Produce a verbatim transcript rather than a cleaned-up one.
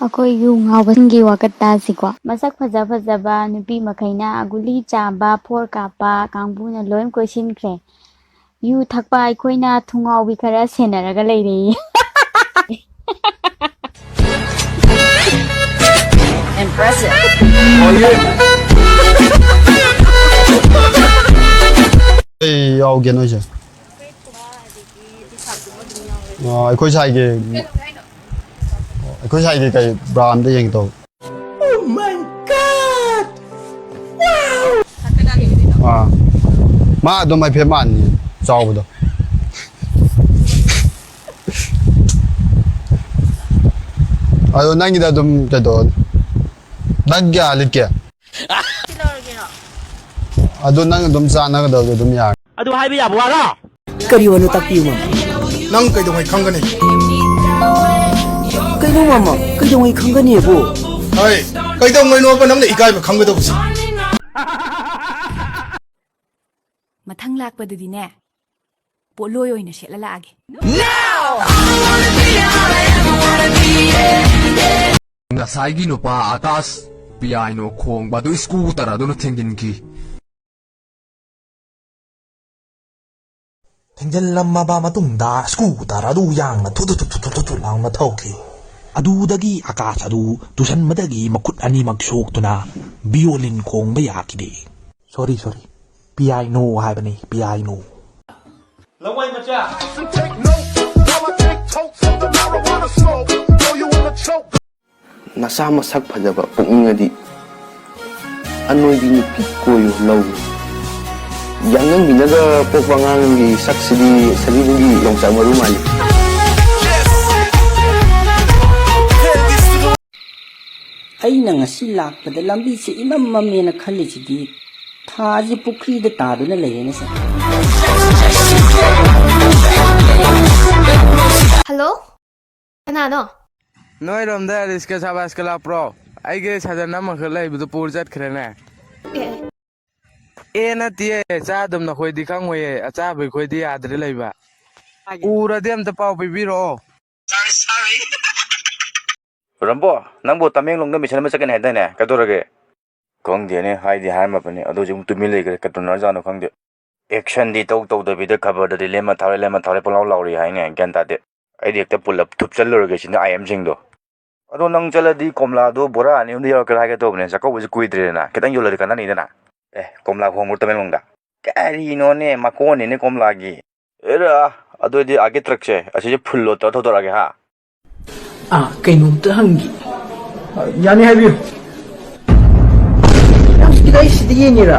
ꯑꯩꯈꯣꯏ ꯌꯨ ꯉꯥꯎꯕꯁꯤꯡꯒꯤ ꯋꯥꯀꯠ ꯇꯥꯁꯤꯀꯣ꯫ ꯃꯁꯛ ꯐꯖ ꯐꯖꯕ ꯅꯨꯄꯤ ꯃꯈꯩꯅ ꯒꯨꯂꯤ ꯆꯥꯕ, ꯐꯣꯔ ꯀꯥꯞꯄ ꯀꯥꯡꯕꯨꯅ ꯂꯣꯏ ꯀꯣꯏꯁꯤꯟꯈ꯭ꯔꯦ꯫ ꯌꯨ ꯊꯛꯄ ꯑꯩꯈꯣꯏꯅ ꯊꯨꯡꯉꯥꯎꯕꯤ ꯈꯔ ꯁꯦꯟꯅꯔꯒ ꯂꯩꯔꯦꯌꯦ꯫ Impressive. ꯑꯩ ꯌꯥꯎꯒꯦ ꯅꯣꯏꯁꯦ꯫ ꯑ, ꯑꯩꯈꯣꯏ ꯁꯥꯏꯒꯤ, ꯑꯩꯈꯣꯏ ꯁꯥꯏꯒꯤ ꯀꯩ ꯕ꯭ꯔꯥ ꯑꯝꯇ ꯌꯦꯡꯒꯦ ꯇꯧꯕ꯫ ꯑꯥ, ꯃꯥ ꯑꯗꯨꯝ ꯍꯥꯏꯐꯦꯠ ꯃꯥꯟꯅꯤ, ꯆꯥꯎꯕꯗꯣ꯫ ꯑꯗꯣ ꯅꯪꯒꯤꯗ ꯑꯗꯨꯝ ꯀꯩꯗꯧ, ꯅꯪ ꯀꯌꯥ ꯂꯤꯠꯀꯦ? ꯑꯗꯣ ꯅꯪ ꯑꯗꯨꯝ ꯆꯥꯟꯅꯒꯗꯕꯗꯣ ꯑꯗꯨꯝ ꯌꯥꯔꯦ꯫ ꯑꯗꯨ ꯍꯥꯏꯕ ꯌꯥꯕ ꯋꯥꯔꯣ? ꯀꯔꯤ ꯋꯥꯅꯣ ꯇꯥꯛꯄꯤꯌꯨ, ꯃꯥꯃ? ꯅꯪ ꯀꯩꯗꯧꯉꯩ ꯈꯪꯒꯅꯤ? ꯀꯩꯅꯣ, ꯃꯥꯃ? ꯀꯩꯗꯧꯉꯩ ꯈꯪꯒꯅꯤꯕꯣ? ꯍꯣꯏ, ꯀꯩꯗꯧꯉꯩꯅꯣꯕ ꯅꯪꯅ ꯏꯀꯥꯏꯕ ꯈꯪꯒꯗꯧꯕꯁꯦ? ꯃꯊꯪ ꯂꯥꯛꯄꯗꯗꯤꯅꯦ, ꯄꯣꯠꯂꯣꯏ ꯑꯣꯏꯅ ꯁꯦꯠꯂ ꯂꯥꯛꯑꯒꯦ꯫ ꯉꯁꯥꯏꯒꯤ ꯅꯨꯄꯥ ꯑꯀꯥꯁ ꯄꯤꯌꯥꯏꯅꯣ ꯈꯣꯡꯕ ꯑꯗꯨ ꯁ꯭ꯀꯨꯇꯔ ꯑꯗꯨꯅ ꯊꯦꯡꯖꯤꯟꯈꯤ꯫ ꯊꯦꯡꯖꯤꯜꯂꯝꯃꯕ ꯃꯇꯨꯡꯗ ꯁ꯭ꯀꯨꯇꯔ ꯑꯗꯨ ꯌꯥꯡꯅ ꯊꯨ ꯊꯨ ꯊꯨ ꯊꯨ ꯊꯨ ꯊꯨ ꯊꯨ ꯂꯥꯎꯅ ꯊꯧꯈꯤ꯫ ꯑꯗꯨꯗꯒꯤ ꯑꯀꯥꯁ ꯑꯗꯨ ꯇꯨꯁꯟꯕꯗꯒꯤ ꯃꯈꯨꯠ ꯑꯅꯤꯃꯛ ꯁꯣꯛꯇꯨꯅ ꯚꯤꯌꯣꯂꯤꯟ ꯈꯣꯡꯕ ꯌꯥꯈꯤꯗꯦ꯫ ꯁꯣꯔꯤ, ꯁꯣꯔꯤ꯫ ꯄꯤꯌꯥꯏꯅꯣ ꯍꯥꯏꯕꯅꯤ, ꯄꯤꯌꯥꯏꯅꯣ꯫ ꯂꯋꯥꯏ ꯃꯆꯥ꯫ ꯅꯆꯥ ꯃꯁꯛ ꯐꯖꯕ ꯄꯣꯛꯅꯤꯡꯉꯗꯤ ꯑꯅꯣꯏꯕꯤ ꯅꯨꯄꯤ ꯀꯣꯏꯌꯨ ꯂꯧ꯫ ꯌꯥꯡꯉꯪꯕꯤꯅꯒ ꯄꯣꯛꯄ ꯑꯉꯥꯡꯒꯤ ꯁꯛꯁꯤꯗꯤ ꯁꯖꯤꯕꯨꯒꯤ ꯌꯣꯡꯆꯥꯛ ꯃꯔꯨ ꯃꯥꯜꯂꯤ꯫ ꯑꯩꯅ ꯉꯁꯤ ꯂꯥꯛꯄꯗ ꯂꯝꯕꯤꯁꯦ ꯏꯃꯝ ꯃꯝꯃꯦꯅ ꯈꯜꯂꯤꯁꯤꯗꯤ ꯊꯥꯁꯤ ꯄꯨꯈ꯭ꯔꯤꯗ ꯇꯥꯗꯨꯅ ꯂꯩꯔꯦꯅꯦ ꯁꯦ꯫ ꯍꯜꯂꯣ? ꯀꯅꯥꯅꯣ? ꯅꯣꯏꯔꯣꯝꯗ ꯔꯤꯁꯀ ꯁꯥꯕꯥꯁꯀ ꯂꯥꯛꯄ꯭ꯔꯣ? ꯑꯩꯒꯤ ꯁꯥꯖꯟ ꯑꯃꯈꯛ ꯂꯩꯕꯗꯨ ꯄꯨꯔ ꯆꯠꯈ꯭ꯔꯦꯅꯦ꯫ ꯑꯦ꯫ ꯑꯦ ꯅꯠꯇꯤꯌꯦ, ꯆꯥꯗꯕ ꯅꯈꯣꯏꯗꯤ ꯈꯪꯉꯣꯏꯌꯦ, ꯑꯆꯥꯕ ꯑꯩꯈꯣꯏꯗꯤ ꯌꯥꯗ꯭ꯔꯦ ꯂꯩꯕ꯫ ꯎꯔꯗꯤ ꯑꯝꯇ ꯄꯥꯎ ꯄꯤꯕꯤꯔꯛꯑꯣ꯫ Sorry, sorry. ꯔꯝꯕꯣ, ꯅꯪꯕꯨ ꯇꯃꯦꯡꯂꯣꯡꯗ ꯃꯤꯁꯟ ꯑꯃ ꯆꯠꯀꯅꯤ ꯍꯥꯏꯗꯥꯏꯅꯦ? ꯀꯩꯗꯧꯔꯒꯦ? ꯈꯪꯗꯦꯅꯦ, ꯍꯥꯏꯗꯤ ꯍꯥꯏꯔꯝꯃꯕꯅꯤ, ꯑꯗꯨ ꯍꯧꯖꯤꯛ ꯑꯃꯨꯛ ꯇꯨꯃꯤꯟ ꯂꯩꯈ꯭ꯔꯦ, ꯀꯩꯗꯧꯅꯔꯖꯥꯠꯅꯣ ꯈꯪꯗꯦ꯫ ꯑꯦꯛꯁꯟꯗꯤ ꯇꯧ ꯇꯧꯗꯕꯤꯗ ꯈꯕꯔꯗꯗꯤ ꯂꯦꯝꯃ ꯊꯥꯔꯦ, ꯂꯦꯝꯃ ꯊꯥꯔꯦ ꯄꯪꯂꯥꯎ ꯂꯥꯎꯔꯤ ꯍꯥꯏꯅꯦ, ꯒ꯭ꯌꯥꯟ ꯇꯥꯗꯦ꯫ ꯑꯩꯗꯤ ꯍꯦꯛꯇ ꯄꯨꯜꯂꯞ ꯊꯨꯞꯆꯜꯂꯨꯔꯒꯦ ꯁꯤꯅꯤ ꯑꯥꯏ ꯑꯦꯝꯁꯤꯡꯗꯣ꯫ ꯑꯗꯣ ꯅꯪ ꯆꯠꯂꯗꯤ ꯀꯣꯝꯂꯥꯗꯣ ꯕꯣꯔꯥ ꯑꯅꯤ ꯑꯍꯨꯝꯗꯤ ꯌꯥꯎꯔꯛꯀꯦꯔꯥ ꯍꯥꯏꯒꯦ ꯇꯧꯕꯅꯦ, ꯆꯥꯛꯀꯧꯕꯁꯨ ꯀꯨꯏꯗ꯭ꯔꯦꯗꯅ, ꯈꯤꯇꯪ ꯌꯣꯜꯂꯗꯤ ꯀꯥꯟꯅꯅꯤꯗꯅ꯫ ꯑꯦ, ꯀꯣꯝꯂꯥ ꯍꯣꯡꯕ꯭ꯔꯣ ꯇꯃꯦꯡꯂꯣꯡꯗ? ꯀꯔꯤꯅꯣꯅꯦ, ꯃꯀꯣꯟꯅꯤꯅꯦ ꯀꯣꯝꯂꯥꯒꯤ꯫ ꯑꯦꯔꯥ, ꯑꯗꯨꯑꯣꯏꯗꯤ ꯑꯥꯒꯤ ꯇ꯭ꯔꯛꯁꯦ ꯑꯁꯤꯁꯦ ꯐꯨꯜ ꯂꯣꯗ ꯇꯧꯔ ꯊꯧꯗꯣꯔꯛꯑꯒꯦ ꯍꯥ꯫ ꯑꯥ, ꯀꯩꯅꯣꯝꯇ ꯍꯪꯒꯦ꯫ ꯑ, ꯌꯥꯅꯤ, ꯍꯥꯏꯕꯤꯌꯨ꯫ ꯅꯪ ꯁꯤꯗ ꯑꯩ ꯁꯤꯗ ꯌꯦꯡꯉꯤꯔꯥ?